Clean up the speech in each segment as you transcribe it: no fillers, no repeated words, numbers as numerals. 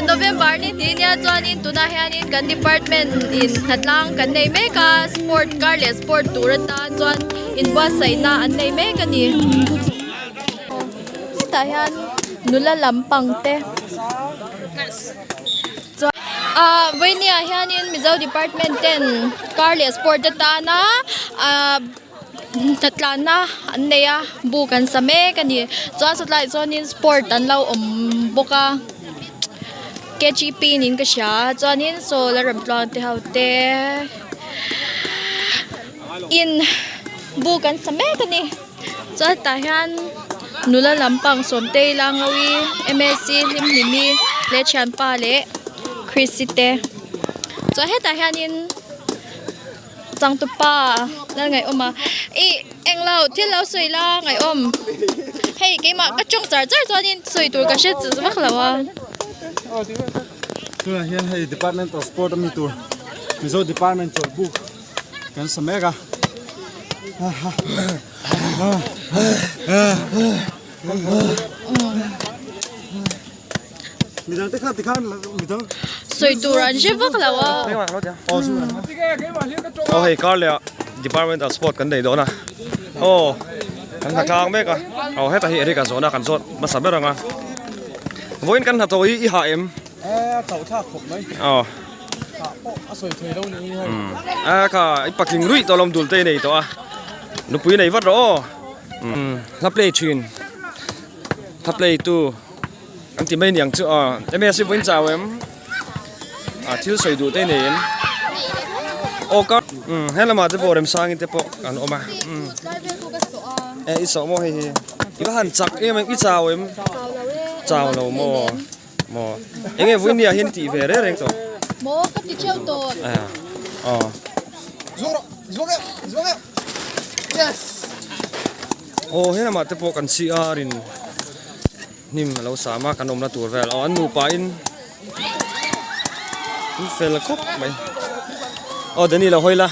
November ni hnih nia chuanin tunah hianin kan department in hnatlang kan nei mek a sport car leh sport tur atan chuan inbuatsaihna an nei mek a ni hetah hian nula lampang te chuan ah vawinia hianin mizo department ten car leh sport atana ah. Hnatlanna an nei a buk an sa mek a ni chuan sawtlaiah chuanin sport an lo awm bawk a K G P niin ka hria a chuanin saw la rem tluang te ho te in buk an sa mek a ni chuan tah hian nula lampang sawmtei langawi M S C hlim hlimi leh thianpa leh christ te chuan hetah hianin. Changtupa lal ngaihawm a ih englo thil lo sawi la ngaihawm hei keimah ka tawng char char chuanin sawi tur ka hre chi vak lo a. Tunah hian hei department of sport ami tur Mizo department chawlh buk kan sa mek a. Midang te kha tikhan midang sawi tur an hre vak lo a. Aw hei car leh ah department ah sport kan nei dawn a aw kan hna tlang mek a aw heta hi Eric a zawhna kan zawt hmasa ber ang a vawiin kan hnathawh hi i hah em? Aw a kha i patling ruih tawh lawm dul te i nei tawh a nupui nei vat rawh aw hla play thin hla play tu. An ti mai niang chu a ms hi vawiin chau em a thil sawi duh te nei em aw ka umm he lamah te pawh remsangin te pawh an awm a umm e i sawh maw hei hi i va han chak em em i chau em chau lo maw maw eng nge vawiin ni ah hian i tih ve reng reng tawh maw ka ti theuh tawh aw aw he lamah te pawh kan si a rin. Hnim a lo sam a kan awmna tur vel aw an nupa in an fel khawp mai aw Danny lo hawi la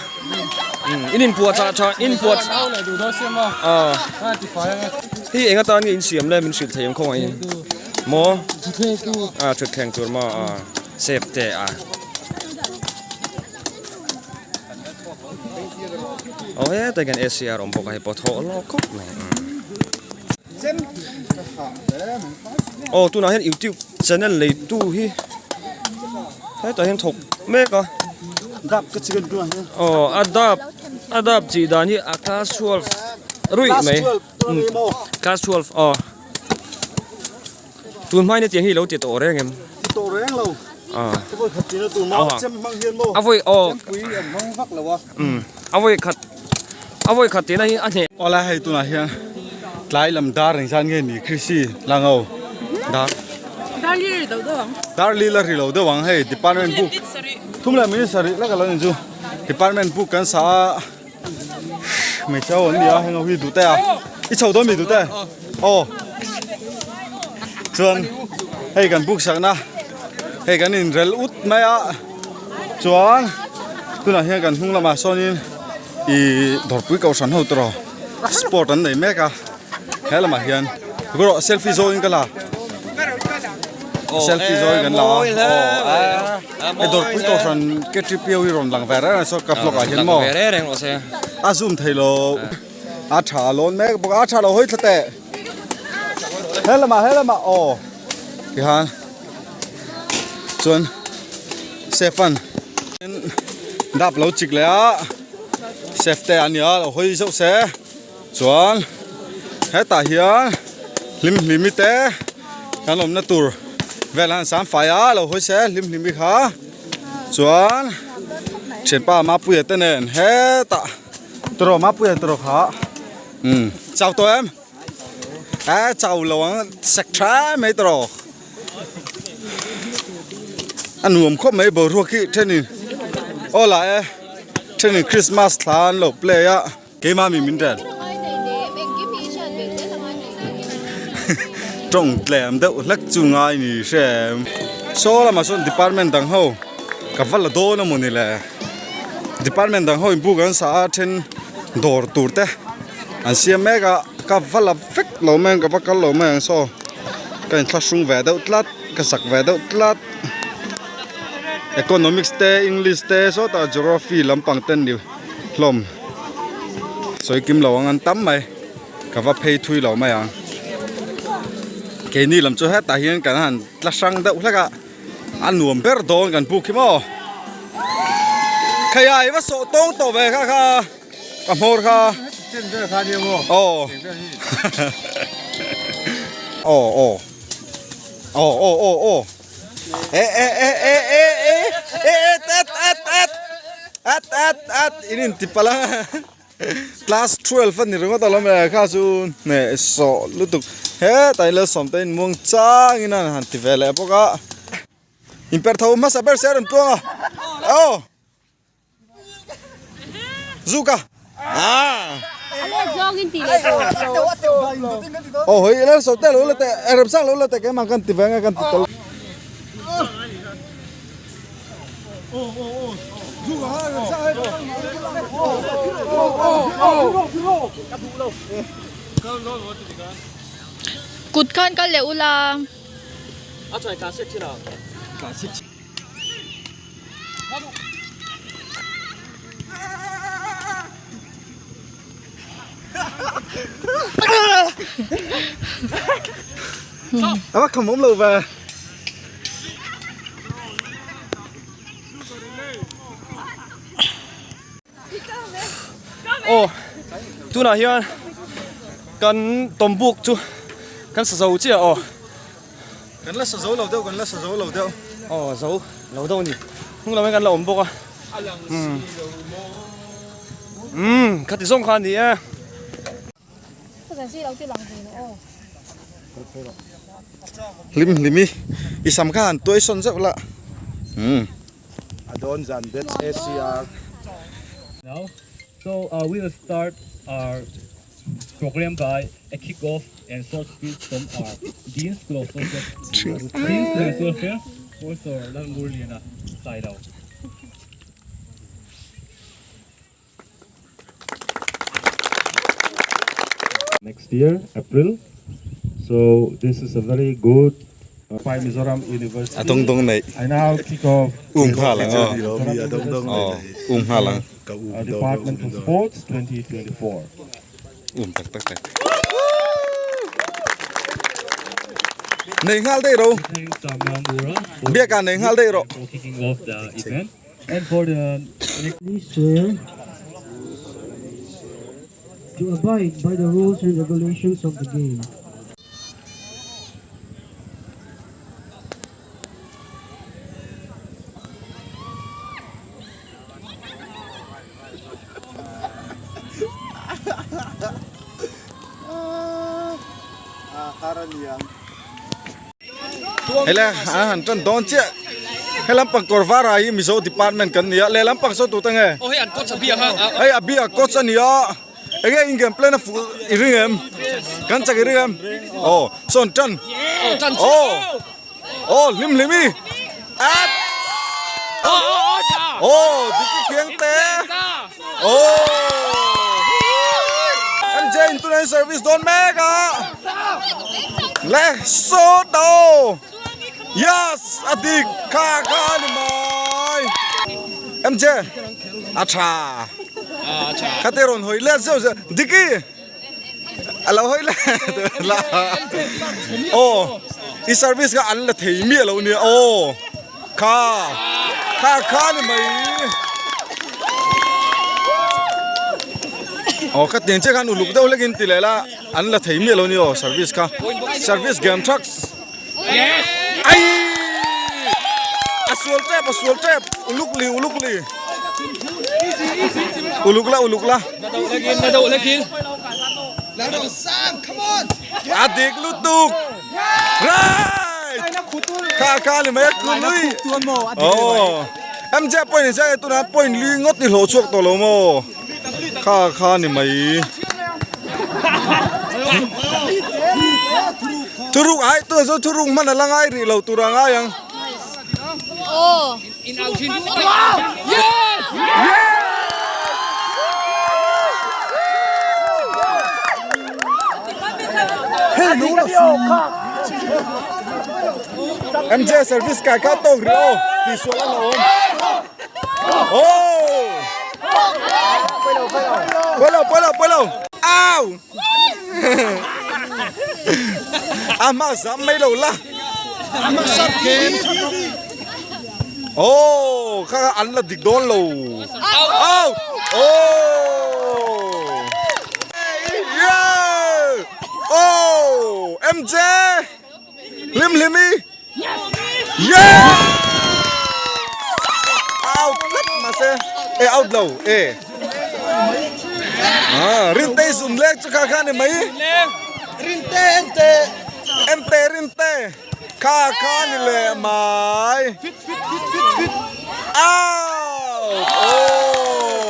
in inpuah chah tha inpuah aw hi eng atan nge in siam le min hrilh thei ang khawngaih in maw a thutthleng tur maw a sep te a aw hetah hian A C a awm bawk a hei pawh thawh lawk khawp mai. Aw tunah hian youtube channel neitu hi hetah hian thawk mek a aw a dap a dap tih dan hi a class 12 ruih mai class 12 aw tun hma in hetiang hi ilo ti tawh reng em a vawi aw a vawi khat a vawi khat tihna hi a hneh. Awlai hei tunah hian tlai lam dar engzat nge ni Chrissy Lango dar dar li la ri lo deuh ang hei department book thum leh minute sarih lek alo ni chu department book kan sa a hmeichhe ho an ni a heng ho hi duh te a i chho dawn mi duh te aw chuan hei kan book sakna hei kan inrel ut mai a chuan tunah hian kan hnung lamah sawnin ih dawrpui kohhran ho tawh sport an nei mek a he lamah hian rawh selfie zawngin ka la selfie zawngin kan la a aw he dawrpui kohhran K T P ho hi rawn lang ve reng a saw ka vlog ah hian maw a zoom thei lo a tha a lawn mek bawk a a tha lo hawi thla teh he lamah he lamah aw tihian chuan Stefan dap lo chik leh a chef te an nia lo hawi zeuh se chuan hetah hian hlim hlimi te kan awmna tur vel an sam fai a lo hawi se hlim hlimi kha chuan thianpa mapuia te nen hetah tawrh mapuia tawrh kha umm chau tawh em a chau lo ang sek tha mai tawrh. A nuam khawp mai boruak hi thenin aw lah e thenin Christmas thla an lo play a keimah mi min rel tawng tlem deuh hlek chu ngai ni hrem saw lamah sawn department dang ho ka va la dawn a mawni le department dang ho in buk an sa a then dawr tur te an siam mek a ka va la vek lo mai ang ka va kal lo mai ang saw. Ka inthlahrung ve deuh tlat. Ka sak ve deuh tlat. Economics te English te sawtah Geography lampang te an ni hlawm. Sawi kim lo ang an tam mai. Ka va phei thui lo mai ang. Keini lam chu hetah hian kan han tla hrang deuh hlek a. A nuam ber dawn kan buk hi maw. Khaia i va sawh tawng tawh ve kha kha ka hmawr kha. Aw. Aw aw. Aw aw aw aw. E e e e e e e et et et et et et et in in ti palh a. Class 12 a ni ringawt alawm le kha chu hneh sawh lutuk hetah hian Lalsawmte in muang changin an han ti ve leh bawk a inperh tho hmasa ber se a rawn tluang a aw zuka ah aw hei Lalsawmte lo la teh Remsang lo la teh keimah kan ti ve ang a kan ti tel. Kut khan kal leh ula. A va kham awm lo ve. Aw tunah hian kan tawmbuk chu kan sa zo chiah aw. Kan la sa zo lo deuh kan la sa zo lo deuh. Aw zo lo deuh a ni hnung lamah hian kan la awm bawk a umm umm khati zawng kha a ni e. Hlim hlim i i sam kha han tuai sawn zeuh la umm. Adon zan bet ACR. Now, so uh, we will start our program by a kick-off and short speech from our Dean School of Social Dean School of Social Affairs, Professor Lalngurliana Sailo. Next year, April. So this is a very good by Mizoram University. A dawng dawng nei. I now kick off Um nghal ang aw. Aw, um nghal ang. Department of Sports 2024. Um tak tak tak. Nei nghal daih ro. Biaka nei nghal daih rawh. For kicking off the event and for the Please swear to abide by the rules and regulations of the game. Hei le an han tan dawn chiah he lampang kawr var ah hi Mizo department kan ni a lehlam pang saw tute nge aw hei an coach a bia kha hei a bia coach a ni a enge in game plan a fuh i ring em kan chak i ring em aw saw an tan aw aw hlim hlim i at aw dik i khiang te aw MJ in tunah in service dawn mek a le saw to yes a dik kha kha a ni mai MJ a tha khate rawn hawi let zeuh zeuh diki a lo hawi let la aw i service kha an la thei miah lo nia aw kha kha kha ni mai aw kha tiang chiah khan uluk deuh hlekin ti leh la an la thei miah lo nia aw service kha service game thak ai a sual tep a sual tep uluk li uluk li uluk la uluk la a dik lutuk right kha kha ni mai a ku lui oh MJ point ni sai tuna point lui ngawt ni hlawh chhuak tawh lo maw kha kha ni mai thuruk ai tuna chu thuruk hman a la ngai rih lo tur a ngai ang MJ service kai kha tawk rih aw tih sual a la awm. Oh! Pawilo pawilo pawilo. Au! A hma zam mai lo la. Oh, kha kha an la dik dawn lo. Out! Oh! Yeah! Oh! MJ! Hlim hlimi! Yeah! Out tlat mahse e out lo e. Ah, Rinte zun lek chu kha kha ni mai. Rinte ente. Ente Rinte. Kha kha ni leh mai. Fit fit fit fit fit. Out! Oh!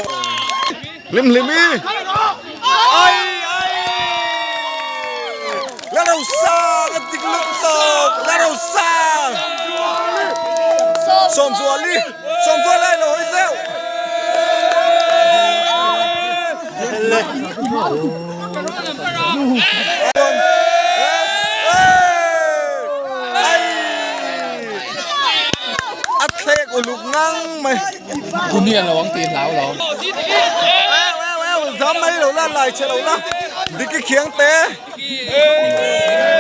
Hlim hlimi. Ai ai. La ro sang a tik lut tawk. La ro sang. Sawmzuali. Sawmzuali ai lo hawi zeuh. A thlek uluk ngang mai. Zam mai lo la lai che lo la dik i khiang te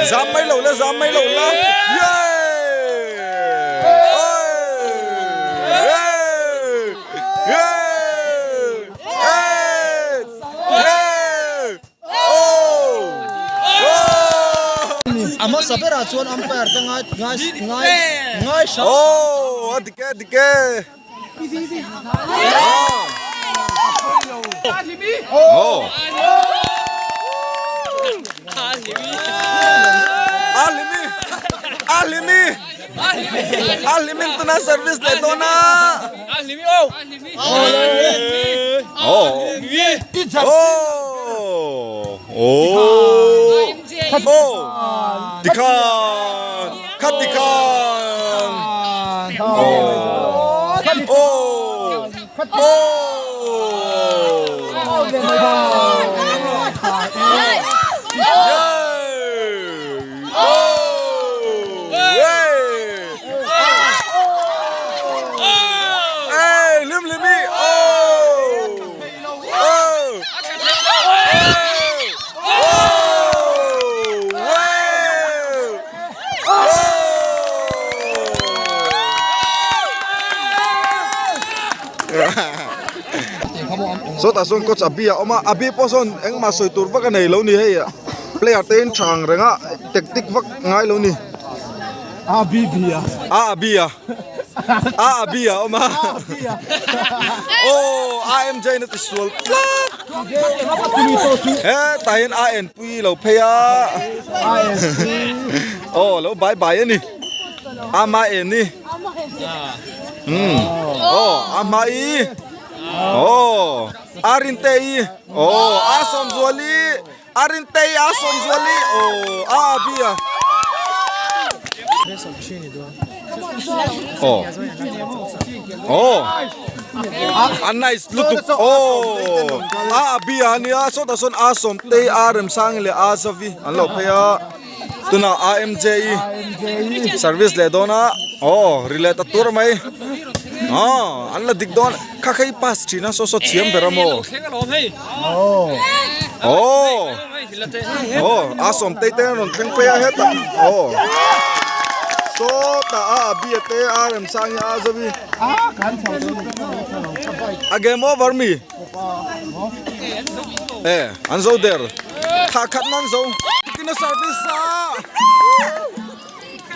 zam mai lo la zam mai lo la A hmasa berah chuan umpire te ngai ngai ngai ngai hrang Oh, a dik e, a dik e. Oh. Alimi. Alimi. Alimin tuna service leh dawn a. Oh. Oh. Oh. Oh. Tikhan. Khat tikhan. Oh. Oh. Oh. Yeah. Oh. Yeah. Hey, lim lim i. Oh. Oh. Oh. Wow. Oh. Sawtah sawn coach Abi a awm a, Abi pawh sawn engmah sawi tur vak a nei lo ni hei player te in tha ang reng a tactic vak ngai lo ni. A B B a. A B a. A B a awm a. Aw A M J na ti sual tlat. He tah hian A N pui lo phei a. Aw lo bai bai a ni. A ma en ni. Um. Aw a hma i. Aw a rin te i. Aw a sawmzuali. A Rintei a Sawmzuali aw a Abi a. Aw aw a nice lutuk aw a Abi a nia sawtah sawn a Sawmtei a Remsangi leh a Zavi an lo phei a tunah a M J i service leh dawn a aw ri leh ta tur mai aw an la dik dawn kha kha i pass thin a saw saw thiam ber a maw. Aw aw a sawmtei te an rawn thleng phei a hetah aw sawtah a abia te a remsang hi a zawi a game over mi e an zo der thah khat nan zo dikina service a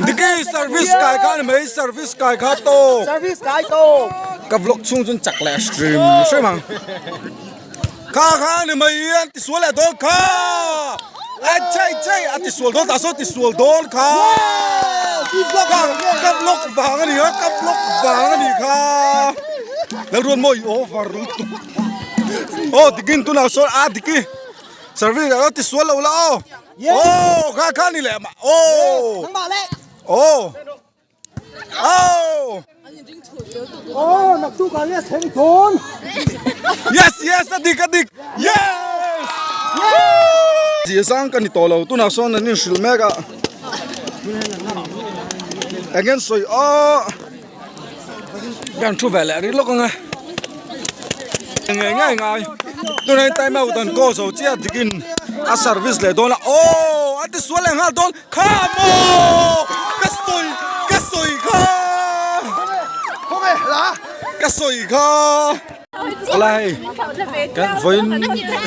diki service kai kha ani mai service kai kha tawk service kai tawk ka vlog chhung chuan chak leh hrim hrim ang. Kha kha ni mai an ti sual leh dawn kha a chei chei a ti sual dawn tah sawn ti sual dawn kha ka ka vlog vang a ni a ka vlog vang a ni kha Lalruatmawi over lutuk aw dikin tunah sawn a diki service a ti sual lo la aw aw kha kha ni leh mah aw aw. Oh! Oh, naktuk ah nge thleng dawn. Yes, yes, a dik, a dik. Yes! Yes! Zia zang ka ni tawh lo, tunah sawn an inhrilh mek a. Eng nge sawi aw kan thu ve leh ri lawk ang e ngei ngei ngai tunah hian time out an call zo chiah dikin a service leh dawn a aw a ti sual leh nghal dawn kha maw ka sawi ka sawi kha ka sawi kha awlai hei kan vawiin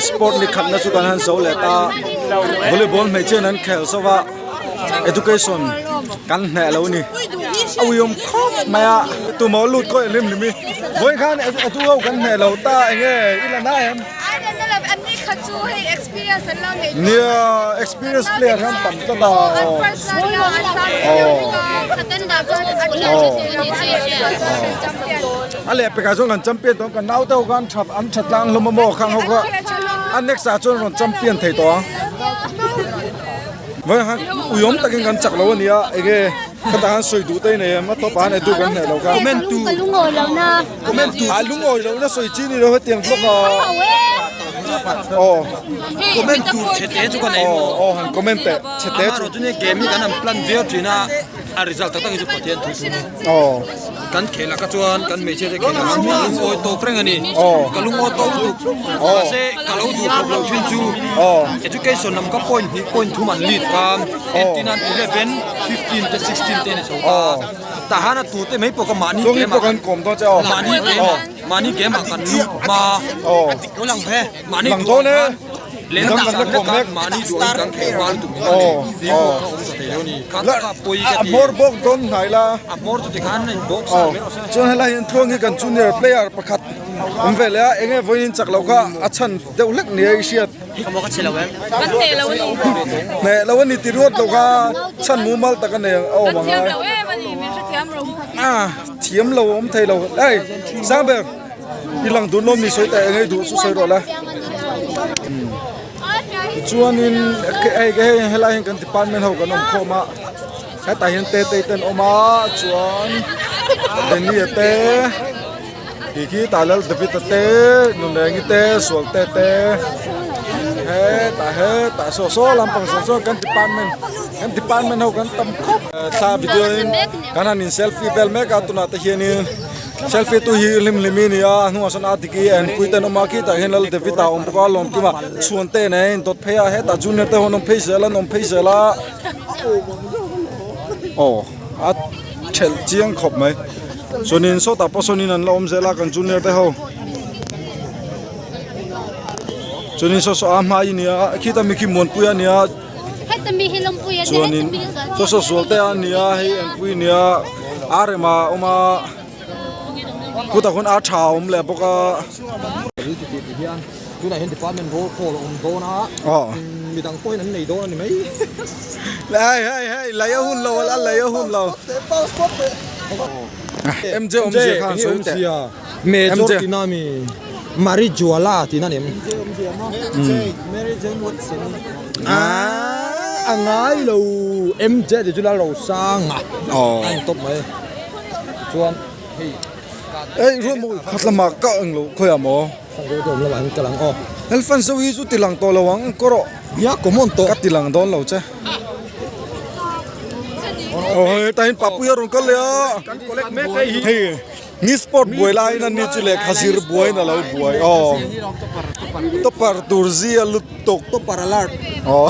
sport ni khatna chu kan han zo leh ta volleyball hmeichhia in an khel zo va education kan hneh lo ni a uiawm khawp mai a tumah lut kawih hlim hlim hi vawiin khan edu ho kan hneh lo ta eng nge i la na em nia experience player hian tam tlat a a leh pekah chuan kan champion tawh kan naute ho khan tha an tha tlang hlawm a maw khang ho kha a next ah chuan rawn champion thei tawh ang vawiin khan uiawm takin kan chak lo a nia enge khatah khan sawi duh te a nei em a tawpah khan edu kan hneh lo kha comment tu comment tu a lungawi lo na sawi chi ni lo hetiang vlog a aw comment tu chhete chu ka nei aw aw han comment teh chhete chu chu ni game hi kan han plan viau thin a a result tak tak hi chu Pathian thu thu aw kan khel ah kha chuan kan hmeichhia te khel ah khan ka lungawi tawk reng a ni ka lungawi tawk lutuk mahse ka lo duh khawp lo thin chu education lam ka point hnih point thum an lead kha entin an 11 15 te 16 te a ni chho ta tah hian a tu te mai pawh kha mahni game ah mahni game ah mahni game ah kan lut hma mahni duh ang khan lehlam ah kan lut mahni duh ang kan khel hma lutuk mai a ni fimkhur kha awm ta thei lo a ni kha kha pawi ka ti a hmawr bawk dawn hnai la a hmawr chu tikhan a in bawk sa mai rawh se chuan helai hian tluang hi kan junior player pakhat awm ve leh a enge vawiin chak loh kha a chhan deuh hlek nia i hriat Kan hneh lo a ni. Hneh lo a ni ti ruat lo kha chhan mumal tak a nei a awm ang a. Kan thiam lo em a ni, min hrethiam ro. Ah, thiam lo awm thei lo. Ei, Sangber, i lang dun lawm ni sawi teh engei duh chu sawi rawh le. Tichuanin hei hei helai hian kan department ho kan awm khawm a, hetah hian Tetei te an awm a, chuan Danny-a te. Tih khi tah lal David a te Nunrengi te Sualte te hetah hetah saw saw lampang zawng zawng kan department kan department ho kan tam khawp thla video in kan han in selfie vel mek a tunah te hianin selfie tu hi hlim hlim hi a ni a a hnungah sawn a dik hi a enpui te an awm a khitah hian lal David a awm bawk a lawmkima chhuan te nen a indawt phei a hetah junior te ho an awm phei zel a an awm phei zel a aw a thelh chiang khawp mai. Chuanin sawtah pawh sawnin an la awm zel a kan junior te ho chuanin saw saw a hma i nia khita mi khi muanpui a nia chuanin saw saw sual te a nia hei engpui a nia a rem a awm a khutah khuan a tha a awm leh bawk a. Tunah hian department roll call a awm dawn a, midang pawhin an nei dawn a ni mai. Hei hei hei lei a hun lo a lei a hun lo. MJ awmzia kha an sawi teh. Major tina mi Marijuala tina ni em? Mary Jane Watson. A ngai lo MJ ti chu Lalrosanga a in tawp mai. Chuan hei. Ei ruahmawi khat lamah ka englo khawiah maw? Elephant zo hi chu ti lang tawh lo ang kaw rawh. Ka ti lang dawn lo che. Aw hei hetah hian Papuia rawn kal leh a. Hei ni sport buai laiin a ni chu lehkha zir buaiin a lo buai aw. Topper tur zia lutuk. Topper alert. Aw.